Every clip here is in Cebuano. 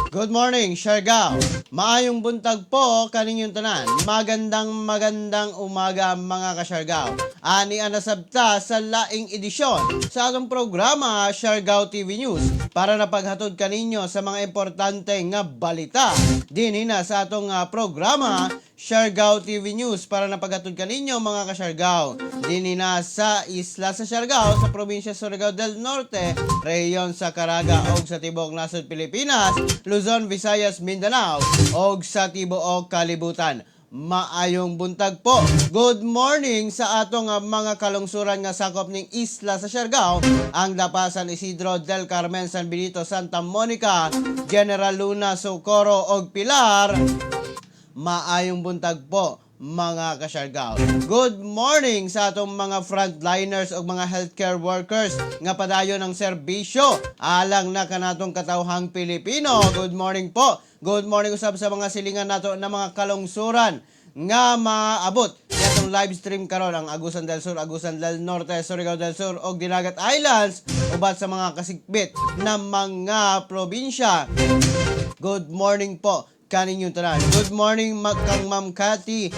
Good morning, Siargao. Maayong buntag po kaninyong tanan. Magandang magandang umaga, mga kasyargao. Ani anasabta sa laing edisyon sa atong programa Siargao TV News para napaghatod kaninyo sa mga importante nga balita. Dinhi na sa atong programa Siargao TV News para napaghatod kaninyo, mga kasyargao. Dinhi na sa isla sa Siargao, sa probinsya Surigao del Norte, rehiyon sa Caraga og sa tibuok nasod Pilipinas, Luzon, Visayas, Mindanao og sa tibuok kalibutan. Maayong buntag po. Good morning sa atong mga kalungsuran nga sakop ning isla sa Siargao, ang Dapa, San Isidro, del Carmen, San Benito, Santa Monica, General Luna, Socorro og Pilar. Maayong buntag po, mga kasyargao. Good morning sa atong mga frontliners o mga healthcare workers nga padayon ang serbisyo alang na kanatong katawhang Pilipino. Good morning po. Good morning usab sa mga silingan nato na mga kalungsuran nga maabot sa atong live stream karon, ang Agusan del Sur, Agusan del Norte, Surigao del Sur ug Dinagat Islands, uban sa mga kasikbit na mga probinsya. Good morning po kaninyong tanan. Good morning kang Ma'am Cathy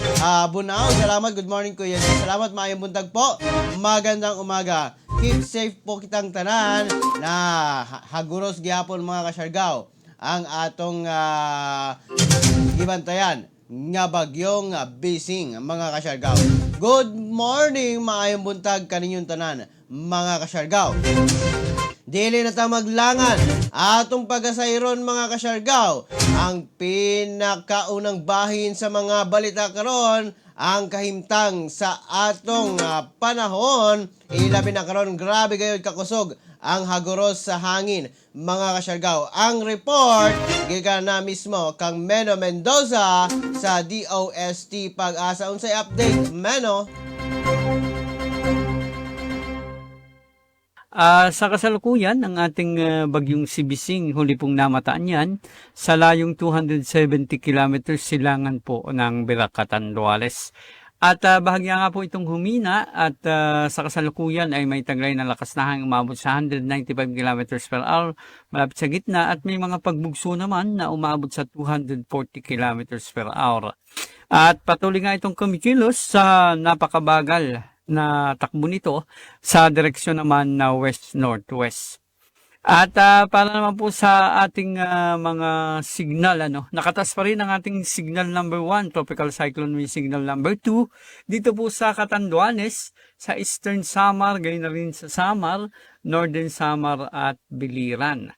Bunao. Salamat. Good morning, Kuya. Salamat. Maayong buntag po. Magandang umaga. Keep safe po kitang tanan na haguros gihapon, mga kasyargao, ang atong gibantayan nga bagyong Bising, mga kasyargao. Good morning, maayong buntag kaninyong tanan, mga kasyargao. Dili na ta maglangan. Atong pagasayron, mga kasyargao, ang pinakaunang bahin sa mga balita karon, ang kahimtang sa atong panahon. Ilabi na karon, grabe gayud kakusog ang haguros sa hangin, mga kasyargao. Ang report gikan na mismo kang Meno Mendoza sa DOST Pag-asa. Unsay update, Meno? Sa kasalukuyan, ang ating bagyong si Bising, huli pong namataan yan, sa layong 270 kilometers silangan po ng Virac, Catanduanes. At bahagya nga po itong humina at sa kasalukuyan ay may taglay na lakas na hangin umabot sa 195 kilometers per hour malapit sa gitna at may mga pagbugso naman na umabot sa 240 kilometers per hour. At patuloy nga itong kumikilos sa napakabagal na takbo nito sa direksyon naman na west-northwest. At para naman po sa ating mga signal, ano, nakataas pa rin ang ating signal number 1, tropical cyclone wind signal number 2, dito po sa Catanduanes, sa Eastern Samar, gayon na rin sa Samar, Northern Samar at Biliran.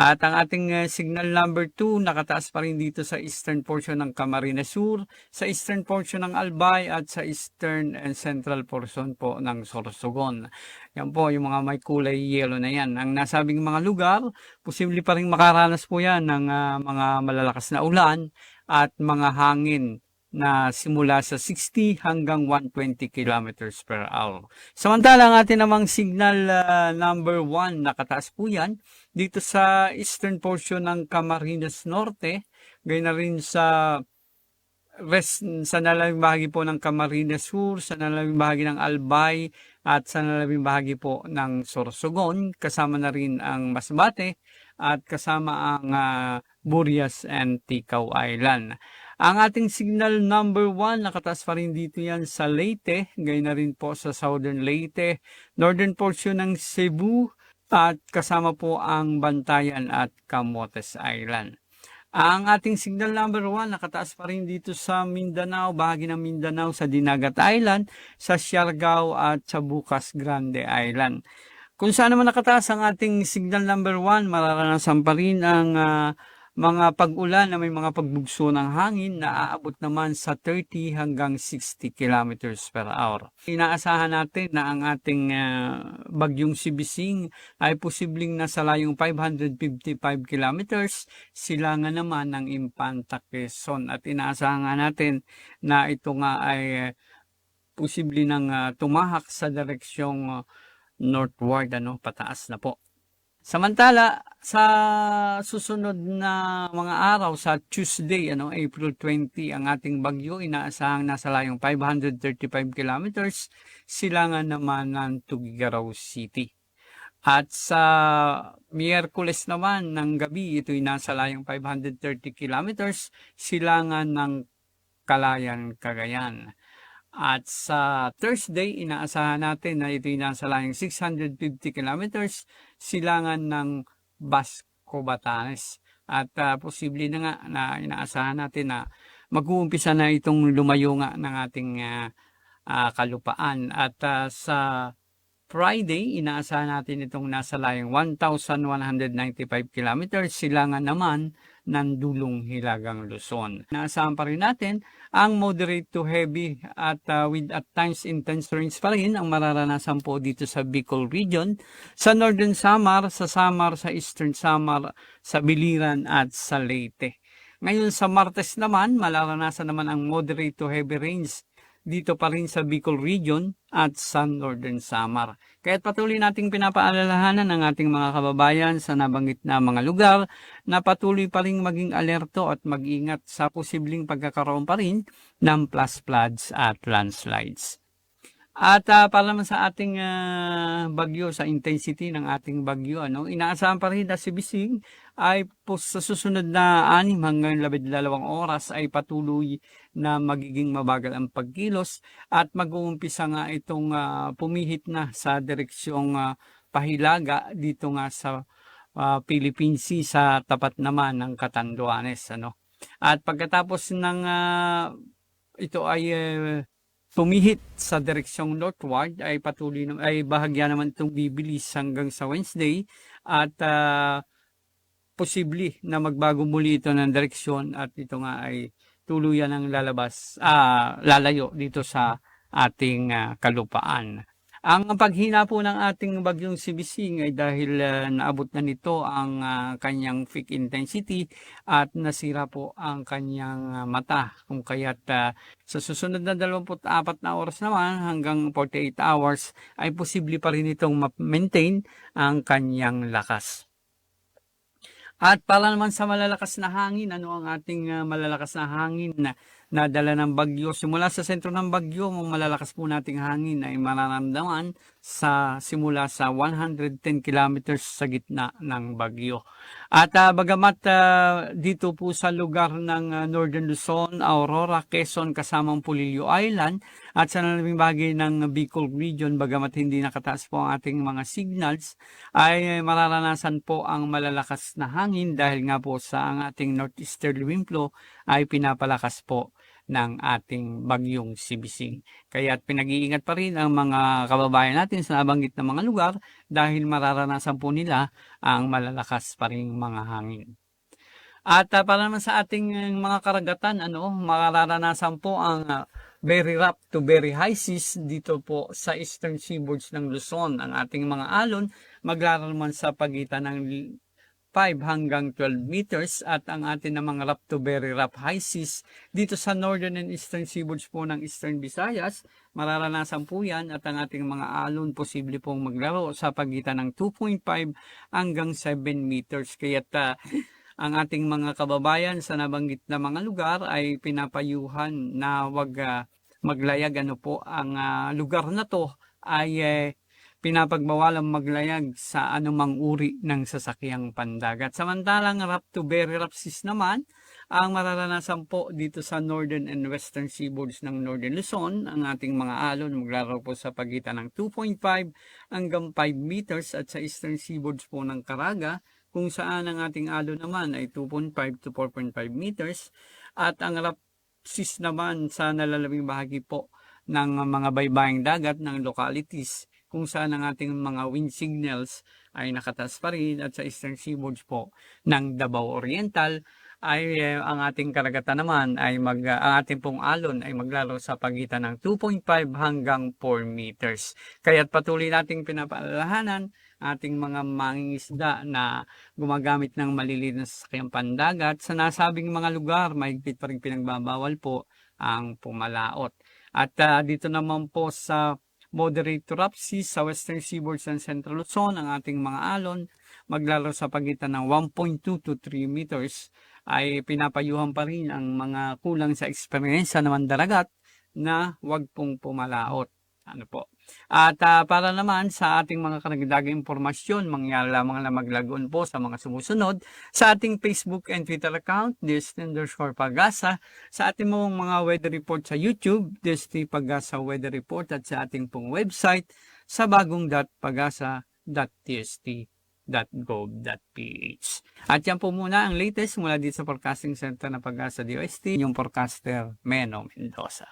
At ang ating signal number 2, nakataas pa rin dito sa eastern portion ng Camarines Sur, sa eastern portion ng Albay at sa eastern and central portion po ng Sorsogon. Yan po, yung mga may kulay yellow na yan. Ang nasabing mga lugar, posible pa rin makaranas po yan ng mga malalakas na ulan at mga hangin na simula sa 60 hanggang 120 kilometers per hour. Samantala, ang ating namang signal number 1, nakataas po yan dito sa eastern portion ng Camarines Norte, gayon na rin sa rest sa nalabing bahagi po ng Camarines Sur, sa nalabing bahagi ng Albay at sa nalabing bahagi po ng Sorsogon, kasama na rin ang Masbate at kasama ang Burias and Ticao Island. Ang ating signal number 1, nakataas pa rin dito yan sa Leyte, gayon na rin po sa Southern Leyte, northern portion ng Cebu, at kasama po ang Bantayan at Camotes Island. Ang ating signal number 1, nakataas pa rin dito sa Mindanao, bahagi ng Mindanao sa Dinagat Island, sa Siargao at sa Bucas Grande Island. Kung saan naman nakataas ang ating signal number 1, mararanasan pa rin ang mga pag-ulan na may mga pagbugso ng hangin na aabot naman sa 30 hanggang 60 kilometers per hour. Inaasahan natin na ang ating bagyong si Bising ay posibleng nasa layong 555 kilometers silangan naman ng Infanta, Quezon, at inaasahan nga natin na ito nga ay posible nang tumahak sa direksyong northward, ano, pataas na po. Samantala, sa susunod na mga araw, sa Tuesday, ano, April 20, ang ating bagyo inaasahang nasa layong 535 kilometers silangan naman ng Tuguegarao City. At sa Miyerkules naman ng gabi, ito'y nasa layong 530 kilometers silangan ng Calayan, Cagayan. At sa Thursday, inaasahan natin na ito'y nasa layong 650 kilometers silangan ng Basco, Batanes. At posible na nga na inaasahan natin na mag-uumpisa na itong lumayo nga ng ating kalupaan. At sa Friday, inaasahan natin itong nasa layong 1,195 kilometers silangan naman ng dulong Hilagang Luzon. Inaasahan pa rin natin ang moderate to heavy at with at times intense rains pa rin ang mararanasan po dito sa Bicol Region, sa Northern Samar, sa Samar, sa Eastern Samar, sa Biliran at sa Leyte. Ngayon sa Martes naman, mararanasan naman ang moderate to heavy rains dito pa rin sa Bicol Region at sa Northern Samar. Kaya't patuloy nating pinapaalalahanan ang ating mga kababayan sa nabanggit na mga lugar na patuloy pa rin maging alerto at mag-ingat sa posibleng pagkakaroon pa rin ng flash floods at landslides. At para naman sa ating bagyo, sa intensity ng ating bagyo, ano, inaasahan pa rin na si Bising ay po sa susunod na 6 hanggang 12 oras ay patuloy na magiging mabagal ang pagkilos at mag-uumpisa nga itong pumihit na sa direksyong pahilaga dito nga sa Philippine Sea sa tapat naman ng Catanduanes. Ano. At pagkatapos ng ito ay pumihit sa direksyong northward ay patuloy na, ay bahagya naman itong bibilis hanggang sa Wednesday at posible na magbago muli ito ng direksyon at ito nga ay tuluyan ang lalayo dito sa ating kalupaan. Ang paghina po ng ating bagyong si Bising ay dahil naabot na nito ang kanyang peak intensity at nasira po ang kanyang mata. Kung kaya't sa susunod na 24 na oras naman hanggang 48 hours ay posible pa rin itong ma-maintain ang kanyang lakas. At para naman sa malalakas na hangin, ano ang ating malalakas na hangin na nadala ng bagyo? Simula sa sentro ng bagyo, ang malalakas po nating hangin ay mararamdaman sa simula sa 110 kilometers sa gitna ng bagyo. At bagamat dito po sa lugar ng Northern Luzon, Aurora, Quezon, kasamang Polillo Island at sa nalalabing bahagi ng Bicol Region, bagamat hindi nakataas po ang ating mga signals, ay mararanasan po ang malalakas na hangin dahil nga po sa ang ating northeasterly wind flow ay pinapalakas po ng ating bagyong si Bising. Kaya't pinag-iingat pa rin ang mga kababayan natin sa nabanggit na mga lugar dahil mararanasan po nila ang malalakas pa rin mga hangin. At para naman sa ating mga karagatan, ano, mararanasan po ang very rough to very high seas dito po sa eastern seaboards ng Luzon. Ang ating mga alon maglaro naman sa pagitan ng 5 hanggang 12 meters at ang atin namang rough to very rough high seas dito sa northern and eastern seaboards po ng Eastern Visayas, mararanasan po yan at ang ating mga alon posible pong maglaro sa pagitan ng 2.5 hanggang 7 meters. Kaya't ang ating mga kababayan sa nabanggit na mga lugar ay pinapayuhan na wag maglayag. Ano po, ang lugar na to ay pinapagbawalang maglayag sa anumang uri ng sasakyang pandagat. Samantalang rough to very rough seas naman ang mararanasan po dito sa northern and western seaboards ng Northern Luzon. Ang ating mga alon maglaro po sa pagitan ng 2.5 hanggang 5 meters at sa eastern seaboards po ng Caraga kung saan ang ating alon naman ay 2.5 to 4.5 meters at ang rough seas naman sa nalalabing bahagi po ng mga baybaying dagat ng localities kung saan ang ating mga wind signals ay nakataas pa rin at sa eastern seaboards po ng Davao Oriental ay ang ating karagatan naman ay ang ating pong alon ay maglaro sa pagitan ng 2.5 hanggang 4 meters. Kaya't patuloy nating pinapaalalahanan ating mga mangingisda na gumagamit ng maliliit na sasakyang pandagat sa nasabing mga lugar, mahigpit pa rin pinagbabawal po ang pumalaot. At dito naman po sa moderate to rough seas sa western seaboards ng Central Luzon, ang ating mga alon maglaro sa pagitan ng 1.2 to 3 meters ay pinapayuhan pa rin ang mga kulang sa eksperyensya na mandaragat na wag pong pumalaot. Ano po. At para naman sa ating mga karagdagang impormasyon, mangyari lamang na mag-log on po sa mga sumusunod sa ating Facebook and Twitter account, DST_Pagasa, sa ating mong mga weather report sa YouTube, DST Pagasa Weather Report, at sa ating pong website sa bagong.pagasa.dst.gov.ph. At yan po muna ang latest mula dito sa Forecasting Center ng Pagasa DOST, yung forecaster Meno Mendoza.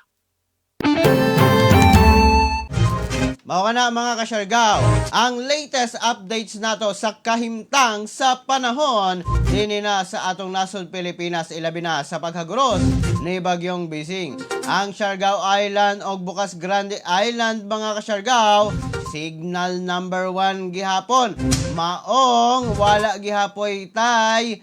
Mao na, mga kasyargaw, ang latest updates nato sa kahimtang sa panahon dinhi na sa atong nasod Pilipinas, ilabi na sa paghaguros ni Bagyong Bising. Ang Siargao Island og Bucas Grande Island, mga kasyargaw, signal number 1 gihapon. Maong wala gihapoy tay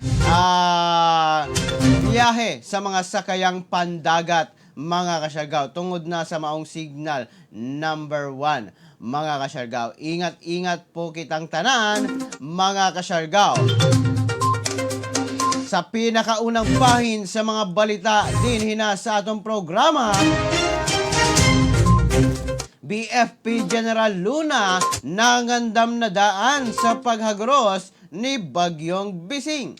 biyahe sa mga sakayang pandagat, mga kasyargaw, tungod na sa maong signal number 1, mga kasyargaw. Ingat-ingat po kitang tanan, mga kasyargaw. Sa pinakaunang bahin sa mga balita din hina sa atong programa, BFP General Luna nangandam na daan sa paghagros ni Bagyong Bising.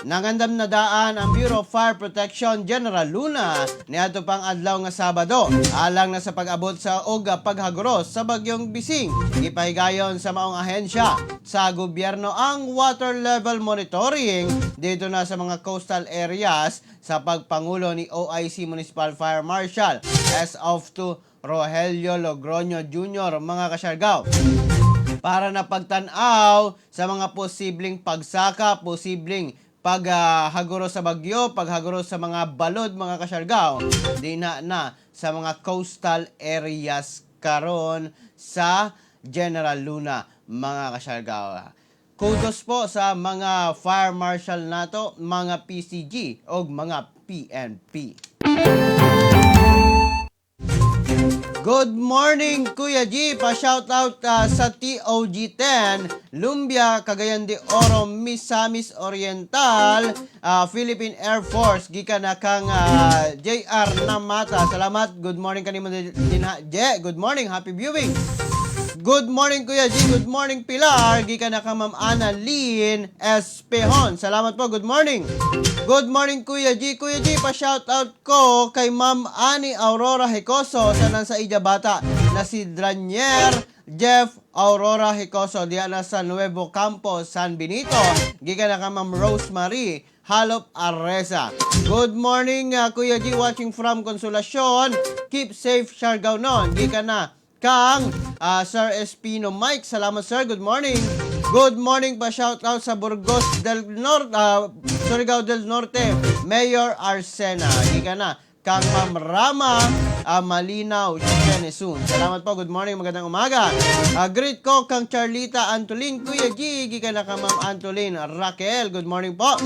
Nangandam na daan ang Bureau of Fire Protection General Luna niadto pang adlaw nga Sabado alang na sa pag-abot sa og paghaguros sa Bagyong Bising. Gipahigayon sa maong ahensya sa gobyerno ang water level monitoring dito na sa mga coastal areas sa pagpangulo ni OIC Municipal Fire Marshal SOF 2 Rogelio Logroño Jr., mga kasyargaw, para na pagtanaw sa mga posibleng pagsaka, posibleng paghaguro sa bagyo, paghaguro sa mga balod, mga kasyargaw, di na na sa mga coastal areas karon sa General Luna, mga kasyargaw. Kudos po sa mga fire marshal nato, mga PCG o mga PNP. Good morning, Kuya G. Pa-shoutout sa TOG 10, Lumbia, Cagayan de Oro, Misamis Oriental, Philippine Air Force. Gikan na kang JR Namata. Salamat. Good morning kanimo din, ha. Je, good morning. Happy viewing. Good morning, Kuya G. Good morning, Pilar. Gikan na kang Ma'am Ana Lynn Espehon. Salamat po. Good morning. Good morning, Kuya G. Kuya G, pa-shoutout ko kay Ma'am Ani Aurora Hecoso sa nasa Ija Bata na si Dranier Jeff Aurora Hecoso diya na sa Nuevo Campo, San Benito. Gikan na kang Ma'am Rosemary Halop Areza. Good morning, Kuya G. Watching from Consolacion. Keep safe, Siargao non. Gikan na kang Sir Espino Mike. Salamat, sir. Good morning. Good morning pa shout out sa Burgos del Norte, Surigao del Norte, Mayor Arsena. Gikan na kang Ma'am Rama Malinaw Chenesun. Salamat po. Good morning. Magandang umaga. Greet ko kang Charlita Antolin. Kuya G. Gikan na kang Ma'am Antolin Raquel. Good morning po.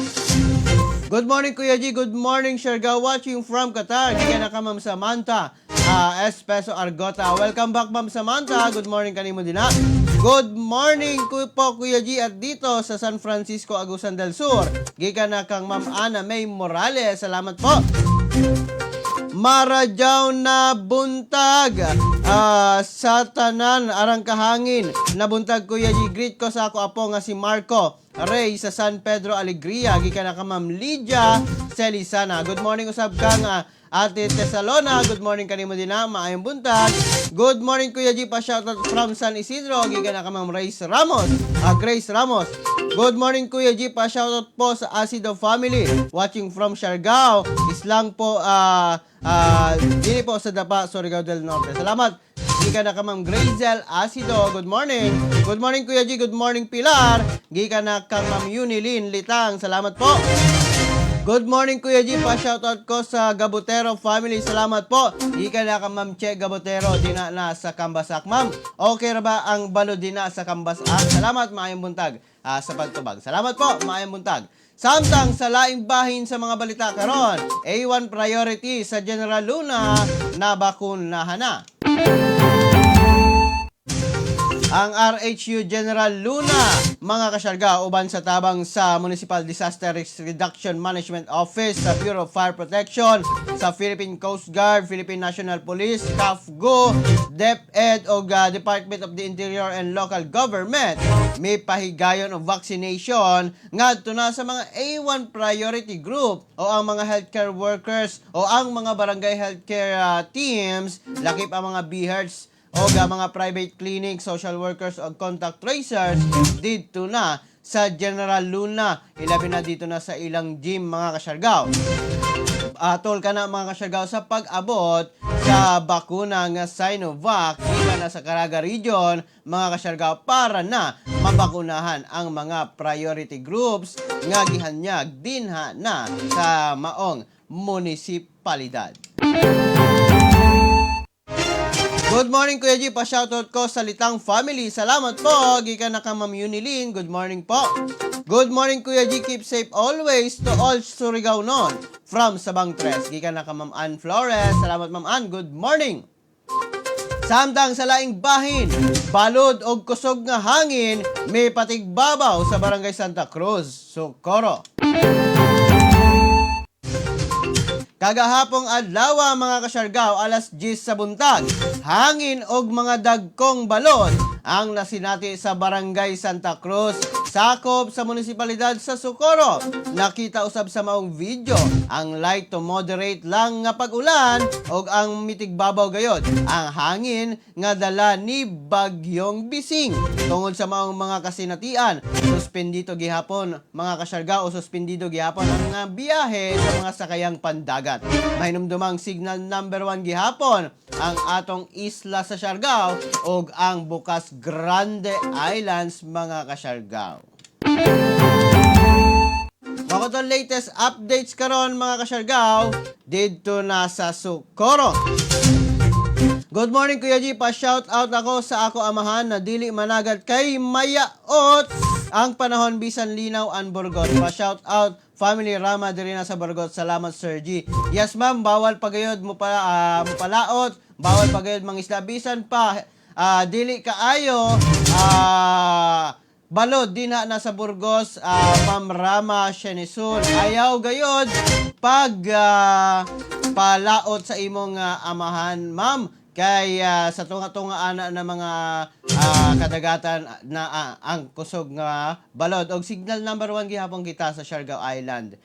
Good morning, Kuya G. Good morning, Siargao. Watching from Qatar. Gikan na ka, Ma'am Samantha Espeso Argota. Welcome back, Ma'am Samantha. Good morning kanimo din ha. Good morning po, Kuya G. At dito sa San Francisco, Agusan del Sur. Gikan na kang Ma'am Ana May Morales. Salamat po. Maradyaw na buntag sa tanan arang kahangin na buntag, Kuya G. Greet ko sa ako apo nga si Marco Ray sa San Pedro Alegria, gikan na ka Ma'am Lydia Celisana. Good morning usab kang Ate Tesalona. Good morning kanimo din na, maayong buntag. Good morning, Kuya G. Pa shoutout from San Isidro, gikan na ka Ma'am Grace Ramos, Grace Ramos. Good morning, Kuya G. Pa shoutout po sa Acido family watching from Siargao Islang po, dini po sa Dapa, Surigao del Norte. Salamat. Gikan na ka Ma'am Grazel Acido. Good morning. Good morning, Kuya G. Good morning, Pilar. Gikan na kang Ma'am Unilin Litang. Salamat po. Good morning, Kuya G. Pa-shoutout ko sa Gabutero family. Salamat po. Gikan na ka Ma'am Che Gabutero dina na sa Kambasak. Ma'am, okay ra ba ang balo dina sa Kambasak? Salamat, maayong buntag sa pagtubag. Salamat po, maayong buntag. Samtang sa laing bahin sa mga balita karon, A1 priority sa General Luna, nabakunahan na. Ang RHU General Luna, mga kasyarga, uban sa tabang sa Municipal Disaster Risk Reduction Management Office, sa Bureau of Fire Protection, sa Philippine Coast Guard, Philippine National Police, CAFGO, DepEd o Department of the Interior and Local Government, may pahigayon og vaccination ngadto na sa mga A1 priority group o ang mga healthcare workers o ang mga barangay healthcare teams, lakip ang mga BHERTS o mga private clinic, social workers o contact tracers dito na sa General Luna. Ilabi na dito na sa ilang gym, mga kasyargaw. Atol ka na, mga kasyargaw, sa pag-abot sa bakuna nga Sinovac dito na sa Caraga Region, mga kasyargaw, para na mabakunahan ang mga priority groups nga gihanyag dinha na sa maong munisipalidad. Good morning, Kuya G. Pa-shoutout ko sa Litang family. Salamat po. Gikan na kang Ma'am Unilin. Good morning po. Good morning, Kuya G. Keep safe always to all Surigao non. From Sabang Tres. Gikan na kang Ma'am Ann Flores. Salamat, Ma'am Ann. Good morning. Samtang sa laing bahin, balod og kusog nga hangin may patigbabaw sa Barangay Santa Cruz, Socorro. Kagahapong adlaw, mga kasyargaw, alas 10 sa buntag, hangin og mga dagkong balod ang nasinati sa Barangay Santa Cruz, sakop sa munisipalidad sa Socorro. Nakita usab sa maong video ang light to moderate lang nga pag-ulan og ang mitigbabaw gayod ang hangin nga dala ni Bagyong Bising. Tungod sa maong mga kasinatian, suspendido gihapon, mga kasyargaw, o suspendido gihapon ang biyahe sa mga sakayang pandagat. Mahinumdumang signal number 1 gihapon ang atong isla sa Siargao ug ang Bukas Grande Islands, mga kasyargao. Mao to latest updates karon, mga kasyargao, didto na sa Socorro. Good morning, Kuya G, pa shout out ako sa ako amahan na dili managat kay mayaot ang panahon bisan linaw ang Burgos. Pa shout out family Rama diri na sa Burgos. Salamat, Sir G. Yes ma'am, bawal pagayod mo pa mo palaot, bawal pagayod mangisda bisan pa dili kaayo balod dinha na sa Burgos, Ma'am Rama Shenesun. Ayaw gayod pag palaot sa imong amahan, ma'am. Kay sa tunga-tunga ana na mga kadagatan na ang kusog nga balod. Og signal number 1 gihapon kita sa Siargao Island.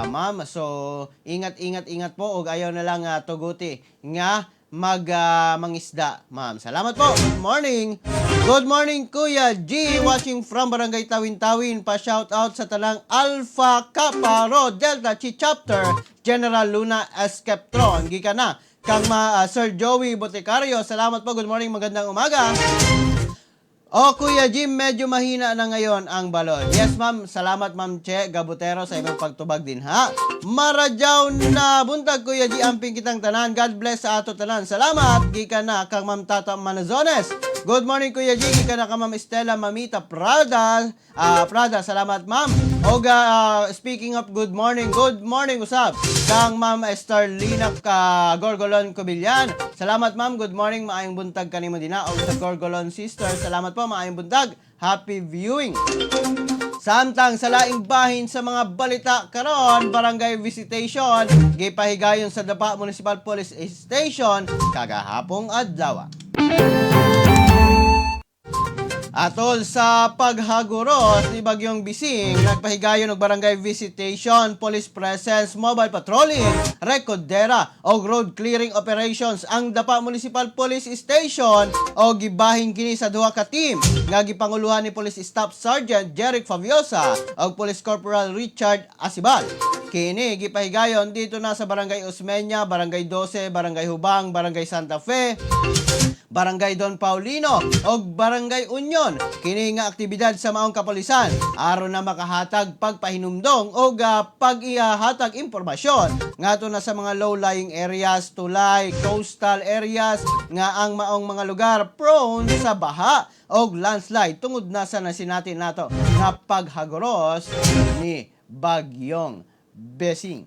Ma'am, so ingat, ingat, ingat po og ayaw na lang tuguti nga mag mangisda, ma'am. Salamat po. Good morning. Good morning, Kuya G. Watching from Barangay Tawin-Tawin. Pa-shout out sa talang Alpha Kappa Rho Delta Chi Chapter, General Luna Esceptron. Gikan na kang Sir Joey Boticario. Salamat po. Good morning. Magandang umaga. Oh, Kuya Jim, medyo mahina na ngayon ang balod. Yes, ma'am. Salamat, Ma'am Che Gabutero, sa imong pagtubag din, ha. Maradyaw na buntag, Kuya G. Amping kitang tanan. God bless sa ato tanan. Salamat. Gikan na kang Ma'am Tata Manazones. Good morning, Kuya G. Gikan na kang Ma'am Estela Mamita Prada. Prada, salamat, ma'am. Oga, speaking of good morning usab kang Ma'am Estarlina ka Gorgolon Cobillan. Salamat, ma'am, good morning, maayong buntag kanimo dinha og sa Gorgolon sister. Salamat po, maayong buntag. Happy viewing. Samtang sa laing bahin sa mga balita karon, barangay visitation gipahigayon sa Dapa Municipal Police Station kagahapong adlaw. Atol sa paghaguros ni Bagyong Bising, nagpahigayon og barangay visitation, police presence, mobile patrolling, rekodera og road clearing operations ang Dapa Municipal Police Station o gibahin kini sa duha ka team nga gipanguluhan ni Police Staff Sergeant Jeric Fabiosa ug Police Corporal Richard Asibal. Kini gipahigayon dito na sa Barangay Osmeña, Barangay 12, Barangay Hubang, Barangay Santa Fe, Barangay Don Paulino ug Barangay Union. Kini nga aktibidad sa maong kapolisan aron na makahatag pagpahinumdong og pag-ihatag impormasyon ngadto na sa mga low-lying areas, tulay, coastal areas nga ang maong mga lugar prone sa baha og landslide tungod na sa nasinati nato nga paghagoros ni Bagyong Besing.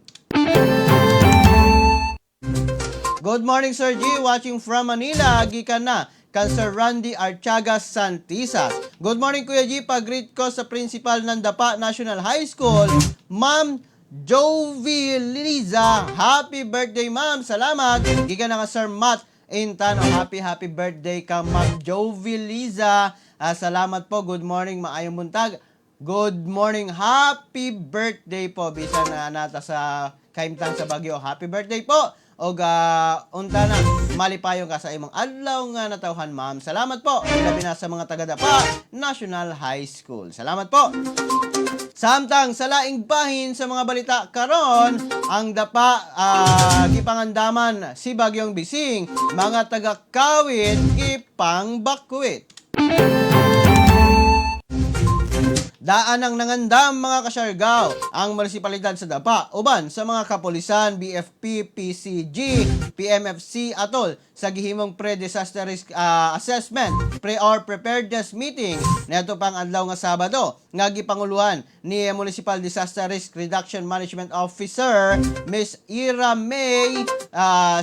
Good morning, Sir G. Watching from Manila. Gikan na Kang Sir Randy Archaga Santisas. Good morning, Kuya G, pag-greet ko sa principal ng Dapa National High School, Ma'am Jovi Liza. Happy birthday, ma'am. Salamat. Gikan na nga Sir Matt Intano. Happy, happy birthday ka, Ma'am Jovi Liza. Ah, salamat po. Good morning. Maayong buntag. Good morning. Happy birthday po. Bisan na nata sa kaimtang sa Bagyo. Happy birthday po. O unta na malipayon ka sa imong adlaw nga natawhan, ma'am. Salamat po. Ilabi na sa mga taga Dapa National High School. Salamat po. Samtang sa laing bahin sa mga balita karon, ang Dapa gipangandaman si Bagyong Bising, mga taga Kawit gipangbakwit. Daan ang nangandam, mga kasyargaw, ang munisipalidad sa Dapa uban sa mga kapulisan, BFP, PCG, PMFC atol sa gihimong pre-disaster risk assessment, pre or preparedness meeting neto pang adlaw nga Sabado nga gipanguluhan ni Municipal Disaster Risk Reduction Management Officer Miss Ira May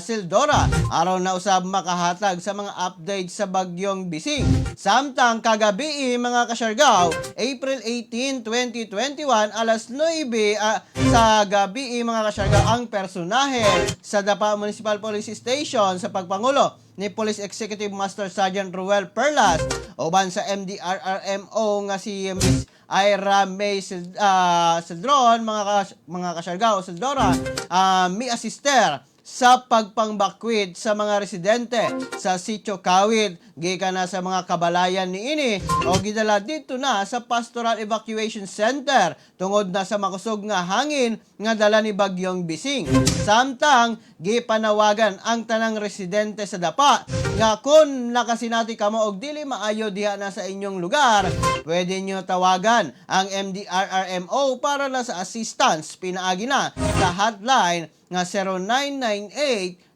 Sildora aron na usab makahatag sa mga updates sa Bagyong Bising. Samtang kagabi, mga kasyargaw, April 18, 2021, alas 9 sa gabi, mga kasyargaw, ang personahe sa Dapa Municipal Police Station sa pagpangulo ni Police Executive Master Sergeant Ruel Perlas uban sa MDRRMO nga si Miss Ira May Sildron, mga kasyargaw, Sildora, mi assister sa pagpangbakwit sa mga residente sa Sitio Kawit gikan na sa mga kabalayan niini o gidala dito na sa Pastoral Evacuation Center tungod na sa makusog nga hangin nga dala ni Bagyong Bising. Samtang gipanawagan ang tanang residente sa Dapa nga kung nakasinati kamo og dili maayo diha na sa inyong lugar, pwede nyo tawagan ang MDRRMO para na sa assistance pinaagi na sa hotline nga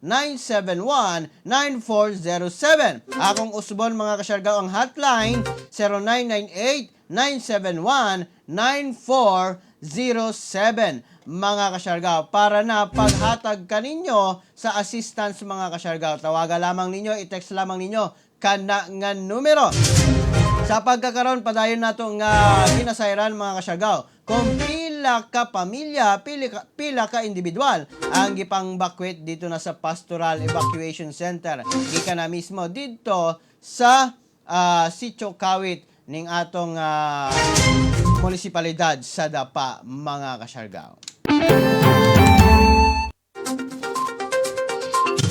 0998-971-9407. Akong usbon, mga kasyargaw, ang hotline 0998-971-9407, mga kasyargaw, para na paghatag kaninyo sa assistance, mga kasyargaw. Tawagan lamang ninyo, i-text lamang ninyo kana nga numero. Sa pagkakaroon, padayon nato nga ginasayran, mga kasyargaw, kung pila ka pamilya, pila ka individual ang gipangbakwit dito na sa Pastoral Evacuation Center. Gikan na mismo dito sa Sitio Kawit ning atong munisipalidad sa Dapa, mga kasyargaw.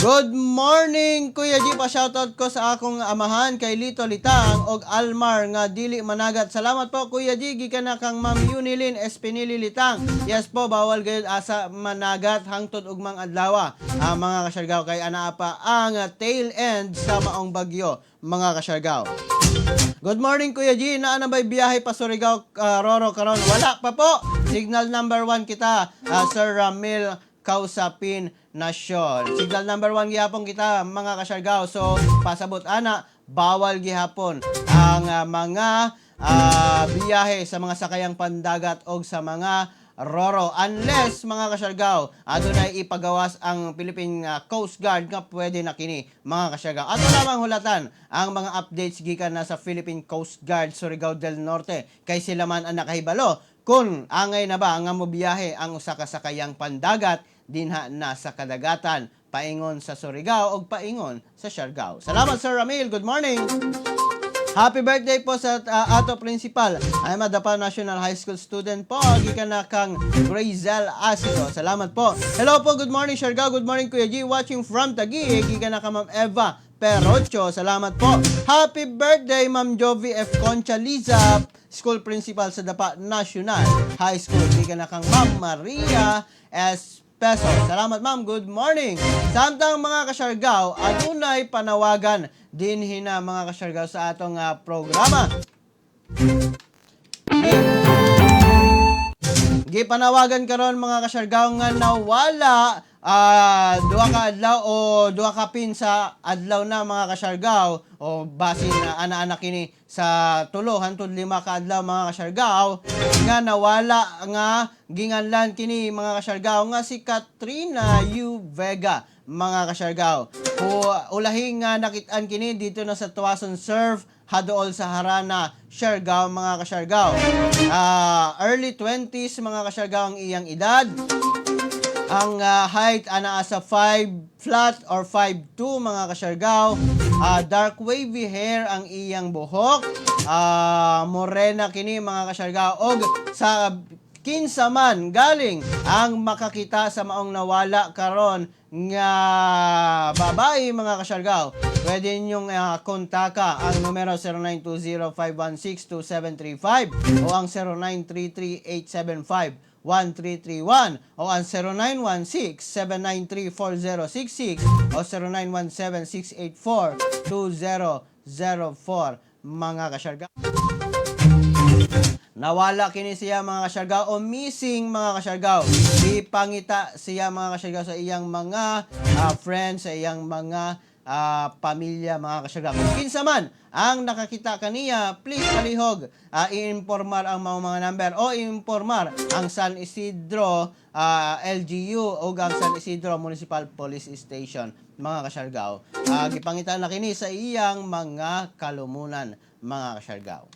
Good morning, Kuya G. Pa-shoutout ko sa akong amahan kay Lito Litang og Almar nga dili managat. Salamat po, Kuya G. Gikan na kang Ma'am Unilin Espinili Litang. Yes po, bawal gayud asa managat hangtod ugmang adlaw. Ah, mga kasyargaw, kay anaa pa ang tail end sa maong bagyo, mga kasyargaw. Good morning, Kuya G. Naa na ba'y biyahe pa Surigao, Roro karon? Wala pa po. Signal number 1 kita, Sir Ramil Kausapin Nasyon. Signal number 1 gihapon kita, mga kasyargaw. So pasabot ana, bawal gihapon ang mga biyahe sa mga sakayang pandagat o sa mga Roro unless, mga kasyargaw, adunay ipagawas ang Philippine Coast Guard nga pwede na kini, mga kasyargaw. Ato lamang hulatan ang mga updates gikan na sa Philippine Coast Guard Surigao del Norte kay sila man ang nakahibalo kung angay na ba nga mobiyahe ang usa ka sakayang pandagat dinha na sa kadagatan paingon sa Surigao og paingon sa Siargao. Salamat, Sir Ramil. Good morning. Happy birthday po sa ato principal. Ay Madapa National High School student po. Gikan na kang Grazel Asido. Salamat po. Hello po, good morning, Siargao. Good morning, Kuya G. Watching from Taguig. Gikan na kang Ma'am Eva Perocho. Salamat po. Happy birthday, Ma'am Jovi F. Concha Liza, school principal sa Dapa National High School. Gikan na kang Ma'am Maria S. Peso. Salamat, ma'am. Good morning. Samtang, mga kasyargaw, adunay panawagan din hina, mga kasyargaw, sa atong programa. Gipanawagan karon, mga kasyargaw, nga nawala 2 ka adlaw o 2 ka pin sa adlaw na, mga kasyargaw, o basin na ana-ana kini sa 3 hantod 5 ka adlaw, mga kasyargaw, nga nawala nga ginganlan kini, mga kasyargaw, nga si Katrina U. Vega, mga kasyargaw. O ulahi nga nakitaan kini dito na sa Tuason Surf hadool sa Harana, Siargao, mga kasyargaw. Early 20s, mga kasyargaw, ang iyang edad. Ang height ana sa 5 flat or 5'2, mga kasyargaw. Dark wavy hair ang iyang buhok. Morena kini, mga kasyargaw. Og sa kinsa man galing ang makakita sa maong nawala karon nga babae, mga kasyargaw, pwede ninyong kontaka ang numero 0920-516-2735 o ang 0933-875-1331 o ang 0916-793-4066 o 0917-684-2004, mga kasyargaw. Nawala kini siya, mga kasyargaw, o missing, mga kasyargaw. Ipangita siya, mga kasyargaw, sa iyang mga friends, sa iyang mga pamilya, mga kasyargaw. Kung kinsa man ang nakakita kaniya, please palihog i-informar ang mga number o i-informar ang San Isidro LGU o ang San Isidro Municipal Police Station, mga kasyargaw. Gipangita na kini sa iyang mga kalumunan, mga kasyargaw.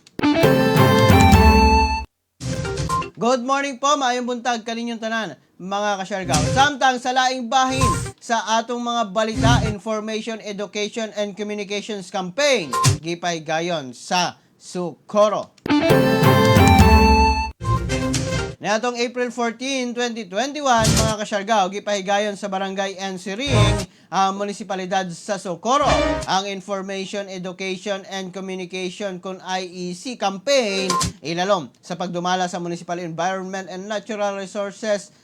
Good morning po, maayong buntag kaninyong tanan, mga kasyargaw. Samtang sa laing bahin sa atong mga balita, Information, Education and Communications Campaign, gipahigayon sa Socorro. Niadtong April 14, 2021, mga kasyargaw, gipahigayon sa Barangay Ensiring, ang munisipalidad sa Socorro, ang Information, Education and Communication kon IEC campaign ilalom sa pagdumala sa Municipal Environment and Natural Resources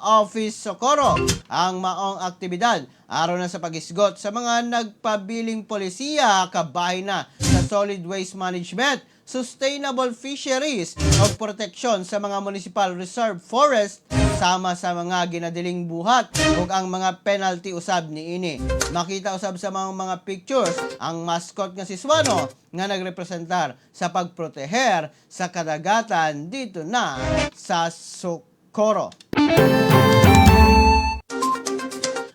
Office Socorro. Ang maong aktibidad aron na sa paghisgot sa mga nagpabiling polisiya kabahin na sa solid waste management, sustainable fisheries o proteksyon sa mga municipal reserve forest sama sa mga ginadiling buhat ug ang mga penalty usab niini. Makita usab sa mga pictures ang mascot nga si Swano nga nagrepresentar sa pagproteher sa kadagatan dito na sa Socorro.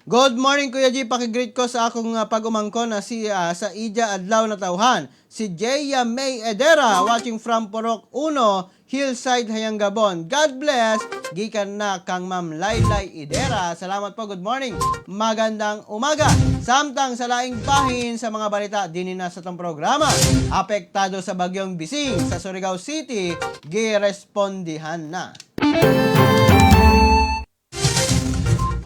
Good morning, Kuya G, paki-greet ko sa akong pag-umangkon na si sa Ija Adlaw na tawhan, si Jeya May Edera, watching from Purok 1, Hillside, Hayanggabon. God bless. Gikan na kang Ma'am Laylay Edera. Salamat po. Good morning. Magandang umaga. Samtang sa laing bahin sa mga balita dinhi na sa atong programa. Apektado sa bagyong Bising sa Surigao City, girespondihan na.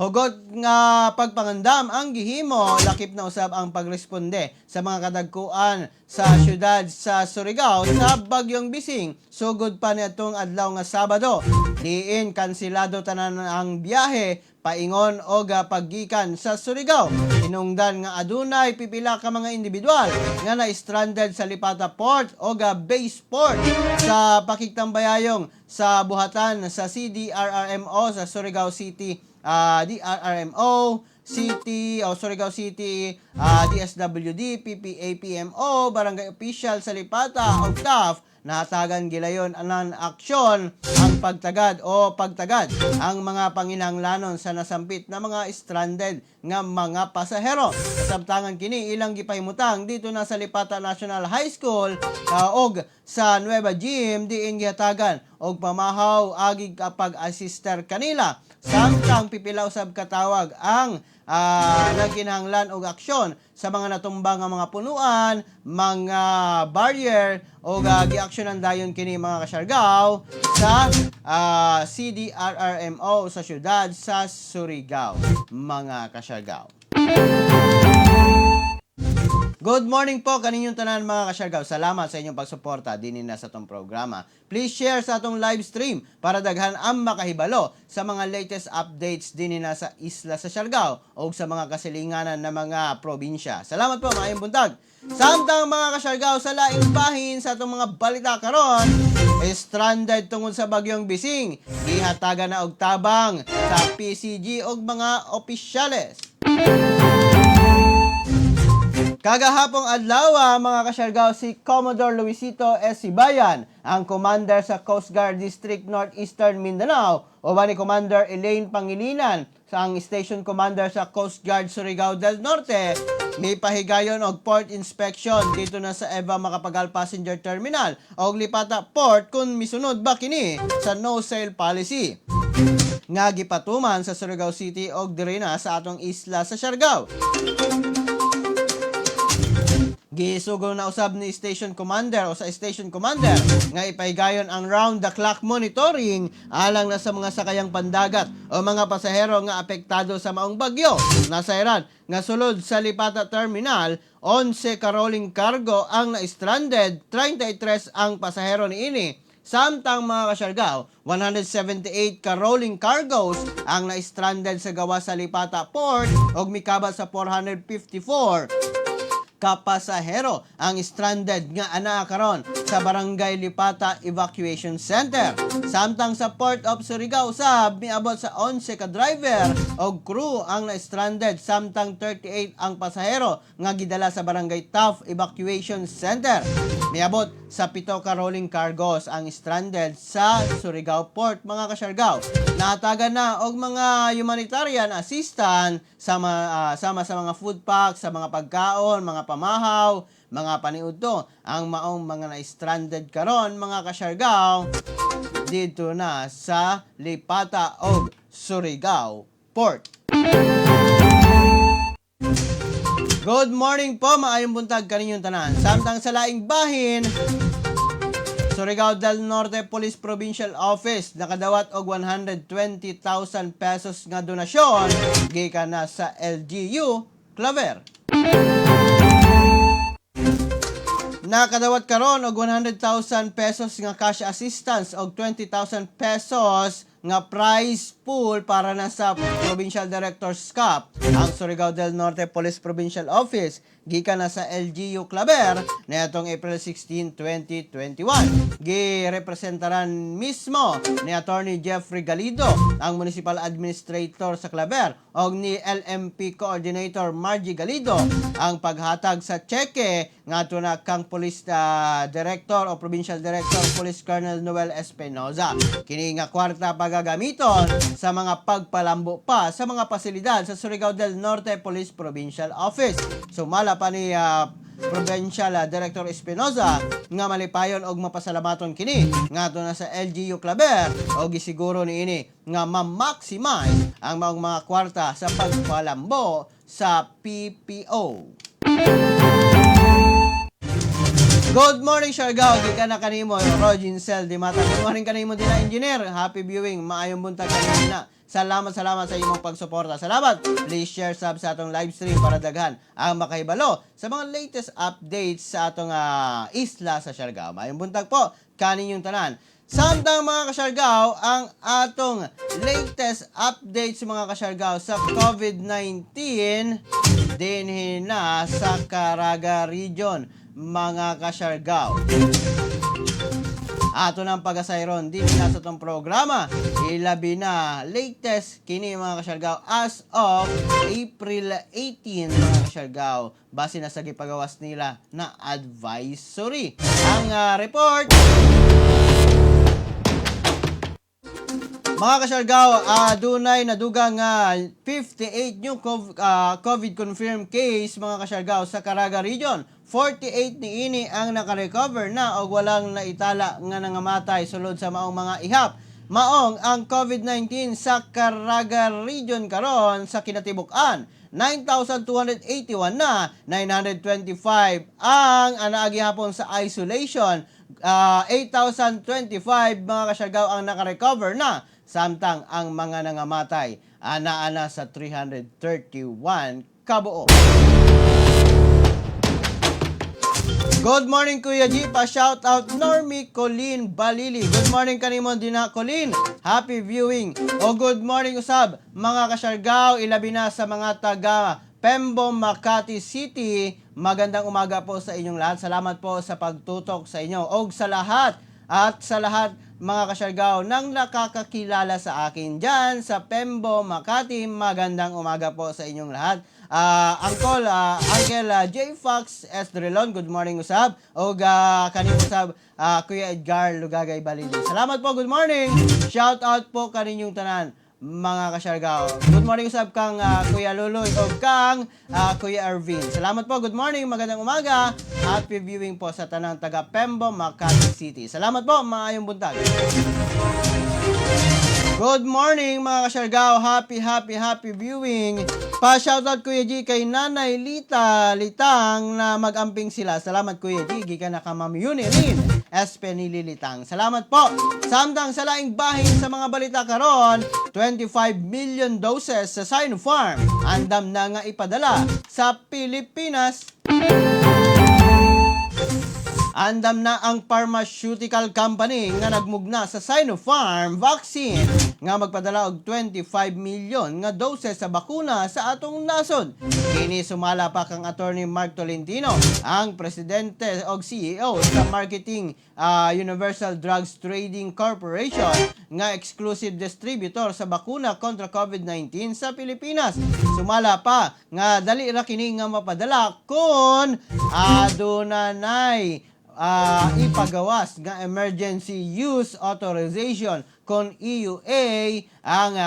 Hugot nga pagpangandam ang gihimo, lakip na usab ang pagresponde sa mga kadagkuan sa syudad sa Surigao sa bagyong Bising sugod pa niadtong adlaw nga Sabado. Diin kansilado tanan ang biyahe paingon og paggikan sa Surigao. Hinungdan nga adunay pipila ka mga individual nga na-stranded sa Lipata Port o Base Port sa pakigtambayayong sa buhatan sa CDRRMO sa Surigao City, DRRMO, City o Surigao City, DSWD, PPA-PMO, barangay official sa Lipata o staff, nahatagan gilayon anan aksyon ang pagtagad o pagtagad ang mga panginahanglanon sa nasampit na mga stranded nga mga pasahero. Kasabtangan kini ilang gipahimutang dito na sa Lipata National High School og sa Nueva Gym diin gihatagan og pamahaw agi pag-assister kanila. Samtang pipila usab katawag ang nagkinahanglan og aksyon sa mga natumba nga mga punuan, mga barrier o giaksyonan dayon kini, mga kasyargaw, sa CDRRMO sa syudad sa Surigao, mga kasyargaw. Good morning po kaninyong tanan, mga kasyargaw. Salamat sa inyong pagsuporta dinhi na sa atong programa. Please share sa atong live stream para daghan ang makahibalo sa mga latest updates dinhi na sa isla sa Siargao o sa mga kasilinganan na mga probinsya. Salamat po, maayong buntag. Samtang, mga kasyargaw, sa laing bahin sa atong mga balita karon, stranded tungod sa bagyong Bising, gihatagan na og tabang sa PCG og mga opisyales. Kagahapong adlaw, mga kasyargaw, si Commodore Luisito S. Sibayan, ang commander sa Coast Guard District Northeastern Mindanao, uban ni Commander Elaine Pangilinan, sa ang station commander sa Coast Guard Surigao del Norte, may pahigayon og port inspection dito na sa Eva Macapagal Passenger Terminal og Lipata Port kung misunod ba kini sa no sail policy nga gipatuman sa Surigao City og diri na sa atong isla sa Siargao. Gisugo na usab ni station commander o sa station commander nga ipahigayon ang round the clock monitoring alang na sa mga sakayang pandagat o mga pasahero nga apektado sa maong bagyo. Nasayran nga sulod sa Lipata Terminal, 11 ka rolling cargo ang na-stranded, 33 ang pasahero niini. Samtang, mga kasyargaw, 178 ka rolling cargoes ang na-stranded sa gawas sa Lipata Port og mikabat sa 454 kapasahero ang stranded nga anaa karon sa Barangay Lipata Evacuation Center. Samtang sa Port of Surigao sab, miabot sa 11 ka driver og crew ang na-stranded, samtang 38 ang pasahero nga gidala sa Barangay Taft Evacuation Center. Miabot sa 7 ka rolling cargos ang stranded sa Surigao Port, mga kasyargaw. Nahatagan na og mga humanitarian assistance sama sa mga food packs, sa mga pagkaon, mga pamahaw, mga paniudto ang maong mga na-stranded karon, mga kasyargaw, dito na sa Lipata og Surigao Port. Good morning po, maayong buntag kaninyong tanan. Samtang sa laing bahin, Surigao del Norte Police Provincial Office nakadawat og 120,000 pesos nga donasyon gikan na sa LGU Claver. Nakadawat karon og 100,000 pesos nga cash assistance og 20,000 pesos nga prize pool para na sa Provincial Director's Cup ang Surigao del Norte Police Provincial Office gikan na sa LGU Claver niadtong April 16, 2021. Girepresentaran mismo ni Attorney Jeffrey Galido ang Municipal Administrator sa Claver og ni LMP Coordinator Margie Galido ang paghatag sa tseke ngadto na kang Police Director o Provincial Director Police Colonel Noel Espinosa. Kini nga kwarta pagagamiton sa mga pagpalambo pa sa mga pasilidad sa Surigao del Norte Police Provincial Office. Sumala pa ni Provincial Director Espinosa nga malipayon og mapasalamaton kini ngadto na sa LGU Claver og gisiguro niini nga ma-maximize ang maong mga kwarta sa pagpalambo sa PPO. Good morning, Siargao. Gikan na kanimo, Rogin Cel Di Mata. Good morning kanimo din na, engineer. Happy viewing. Maayong buntag kanina. Salamat, salamat sa imong pagsuporta. Salamat. Please share sub sa atong live stream para daghan ang makahibalo sa mga latest updates sa atong isla sa Siargao. Maayong buntag po kaninyong tanan. Samtang, mga kasyargao, ang atong latest updates, mga kasyargao, sa COVID-19 dinhi na sa Caraga Region, mga kasyargao. Ato ng pagasayron din na sa itong programa. Ilabi na latest kini, mga kasyargao, as of April 18, mga kasyargao, base na sa gipagawas nila na advisory. Ang report, mga kasyargao, dunay nadugang nga 58 new COVID confirmed case, mga kasyargao, sa Caraga Region. 48 niini ang nakarecover na og walang naitala nga nangamatay sulod sa maong mga ihap. Maong ang COVID-19 sa Caraga Region karon sa kinatibuk-an, 9,281 na, 925 ang anaagi hapon sa isolation, 8,025, mga kasyargao, ang nakarecover na, samtang ang mga nangamatay ana-ana sa 331 kabuo. Good morning, Kuya G. Pa shout out Normie Colleen Balili. Good morning kanimo dina, Colleen. Happy viewing. O good morning usab, mga kasyargaw, ilabi na sa mga taga Pembo, Makati City. Magandang umaga po sa inyong lahat. Salamat po sa pagtutok sa inyo. Og sa lahat at sa lahat, mga kasyargaw, nang nakakakilala sa akin dyan sa Pembo, Makati. Magandang umaga po sa inyong lahat. Uncle J. Fox S. Drilon, good morning usab. Og kanimo usab, Kuya Edgar Lugagay Balili. Salamat po, good morning. Shout out po kaninyong tanan, mga kasyargaw. Good morning usab kang Kuya Luloy o kang Kuya Arvin. Salamat po. Good morning. Magandang umaga. Happy viewing po sa tanang taga Pembo, Makati City. Salamat po. Maayong buntag. Good morning, mga kasyargaw. Happy, happy, happy viewing. Pa-shoutout, Kuya G, kay Nanay Lita Litang na mag-amping sila. Salamat, Kuya G. Gikan na ka Ma'am Yunilin Espenili Litang. Salamat po. Samtang sa laing bahin sa mga balita karon, 25 million doses sa Sinopharm andam na nga ipadala sa Pilipinas. Andam na ang pharmaceutical company nga nagmugna sa Sinopharm vaccine nga magpadala og 25 million nga doses sa bakuna sa atong nasod. Kini sumala pa kang Attorney Mark Tolentino, ang presidente og CEO sa Marketing Universal Drugs Trading Corporation nga exclusive distributor sa bakuna kontra COVID-19 sa Pilipinas. Sumala pa nga dali ra kini nga mapadala kon aduna nay ipagawas nga Emergency Use Authorization kon EUA ang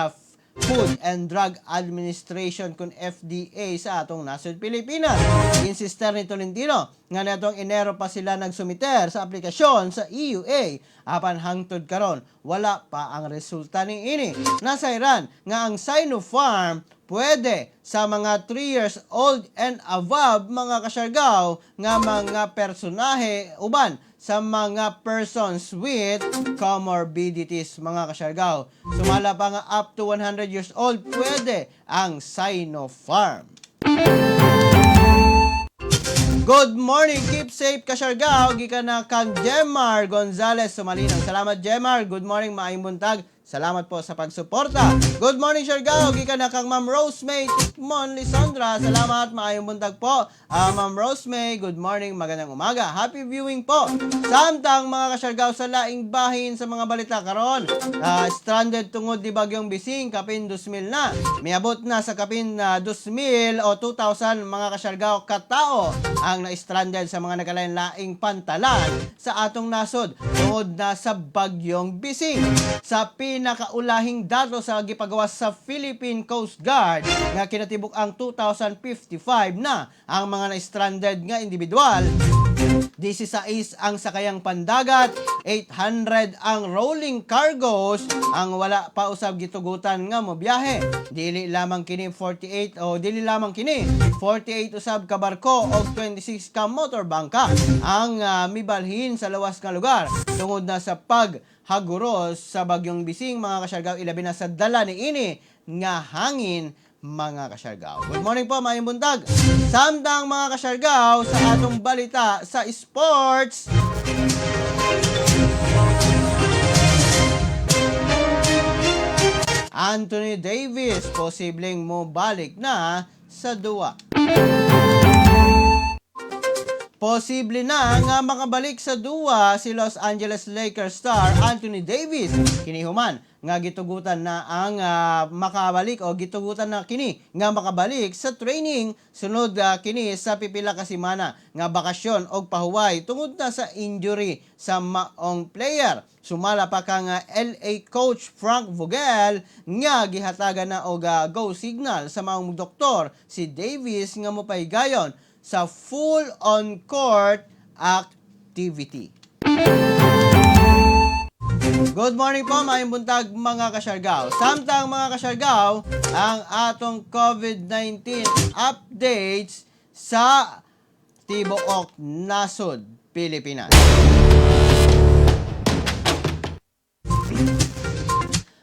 Food and Drug Administration kon FDA sa atong nasod Pilipinas. Insister ni Tolentino nga natong Enero pa sila nagsumiter sa aplikasyon sa EUA, apan hangtod karon wala pa ang resulta ni ini. Nasayran nga ang Sinopharm pwede sa mga 3 years old and above, mga kasyargaw, nga mga personahe uban sa mga persons with comorbidities, mga kasyargaw. Sumala pa nga up to 100 years old pwede ang Sinopharm. Good morning, keep safe, Kasyargao. Gikan na kang Jemar Gonzales Sumalinang. Salamat, Jemar. Good morning, maayong buntag. Salamat po sa pagsuporta. Good morning, Siargao. Gikan na kang Ma'am Rosemay Tikmon Lisondra. Salamat, maayong buntag po. Ma'am Rosemay, good morning, magandang umaga. Happy viewing po. Samtang, mga kasyargao, sa laing bahin sa mga balita karon, stranded tungod di bagyong Bising, kapin 2,000 na. Miabot na sa kapin na 2,000 o 2,000, mga kasyargao, katao ang na-stranded sa mga nagkalain-laing pantalan sa atong nasod tungod na sa bagyong Bising. Sa pinakaulahing dato sa gipagawas sa Philippine Coast Guard nga kinatibuk ang 2,055 na ang mga na-stranded nga individual, 16 ang sakayang pandagat, 800 ang rolling cargos ang wala pa usab gitugutan nga mobiyahe. Dili lamang kini 48 o dili lamang kini 48 usab ka barko og 26 ka motor bangka ang mibalhin sa lawas nga lugar tungod na sa paghaguros sa bagyong Bising, mga kasyargaw, ilabi na sa dala ni ini nga hangin, mga kasyargaw. Good morning po, maayong buntag. Samtang, mga kasyargaw, sa atong balita sa sports, Anthony Davis posibleng mobalik na sa duwa. Posible na nga makabalik sa duwa si Los Angeles Lakers star Anthony Davis. Kini human nga gitugutan na ang makabalik o gitugutan na kini nga makabalik sa training sunod kini sa pipila ka semana nga bakasyon og pahuway tungod na sa injury sa maong player. Sumala pa kang LA coach Frank Vogel nga gihatagan na og go signal sa maong doktor si Davis nga mopahigayon sa full on court activity. Good morning po, maayong buntag, mga kasyargaw. Samtang, mga kasyargaw, ang atong COVID-19 updates sa tibuok nasod Pilipinas.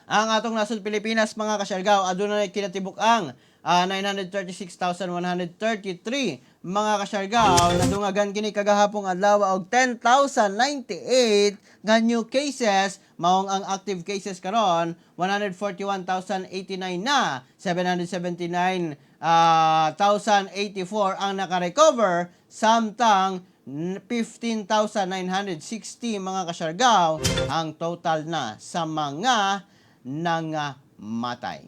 Ang atong nasod Pilipinas, mga kasyargaw, aduna na kinatibuk ang 936,133, mga kasyargaw. Nadungagan kini kagahapong adlaw og 10,098 nga new cases, maong ang active cases karon 141,089 na, 779 1,084 ang nakarecover, samtang 15,960, mga kasyargaw, ang total na sa mga nangamatay.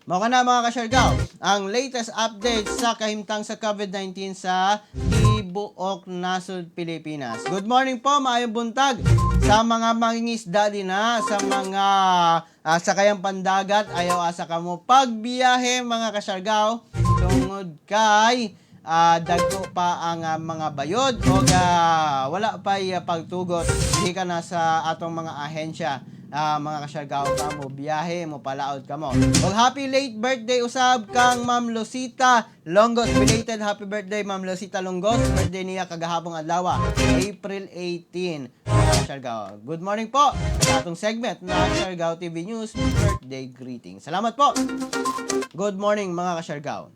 Mao kana, mga kasyargaw, ang latest update sa kahimtang sa COVID-19 sa tibuok nasod Pilipinas. Good morning po, maayong buntag sa mga mangingisda din na, sa mga sakayang pandagat, ayaw asa kamo pagbiyahe, mga kasyargaw, tungod kay dagko pa ang mga bayod o wala pa pagtugot di ka na sa atong mga ahensya, mga kasyargaw, pa mo biyahe, mo palaod kamo. Og happy late birthday usab kang Ma'am Lucita Longgos. Belated happy birthday, Ma'am Lucita Longgos. Birthday niya kagahapong adlaw, April 18, mga kasyargaw. Good morning po sa atong segment na Siargao TV News Birthday Greeting. Salamat po. Good morning, mga kasyargaw.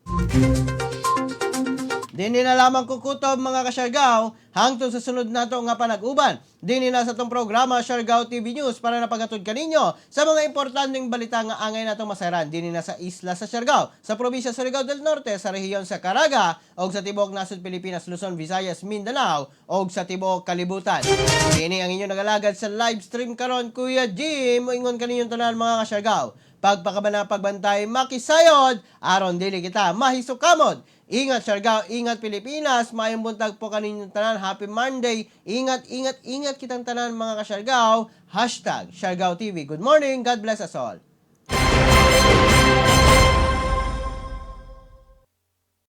Dini na lamang kukutob, mga kasyargaw, hangtod sa sunod nato nga panag-uban dini na sa atong programa Siargao TV News para napagatod kaninyo sa mga importanteng balita nga angay natong masayran dini na sa isla sa Siargao, sa probinsya sa Surigao del Norte, sa rehiyon sa Caraga, og sa tibuok nasod Pilipinas, Luzon, Visayas, Mindanao, og sa tibuok kalibutan. Dini ang inyong nagalagad sa live stream karon, Kuya Jim, moingon kaninyong tanan, mga kasyargaw. Pagpakabana, pagbantay, makisayod, aron dili kita mahisukamod. Ingat Siargao, ingat Pilipinas, maayong buntag po kaninyong tanan. Happy Monday. Ingat, ingat, ingat kitang tanan, mga kasyargao. #SiargaoTV. Good morning, God bless us all.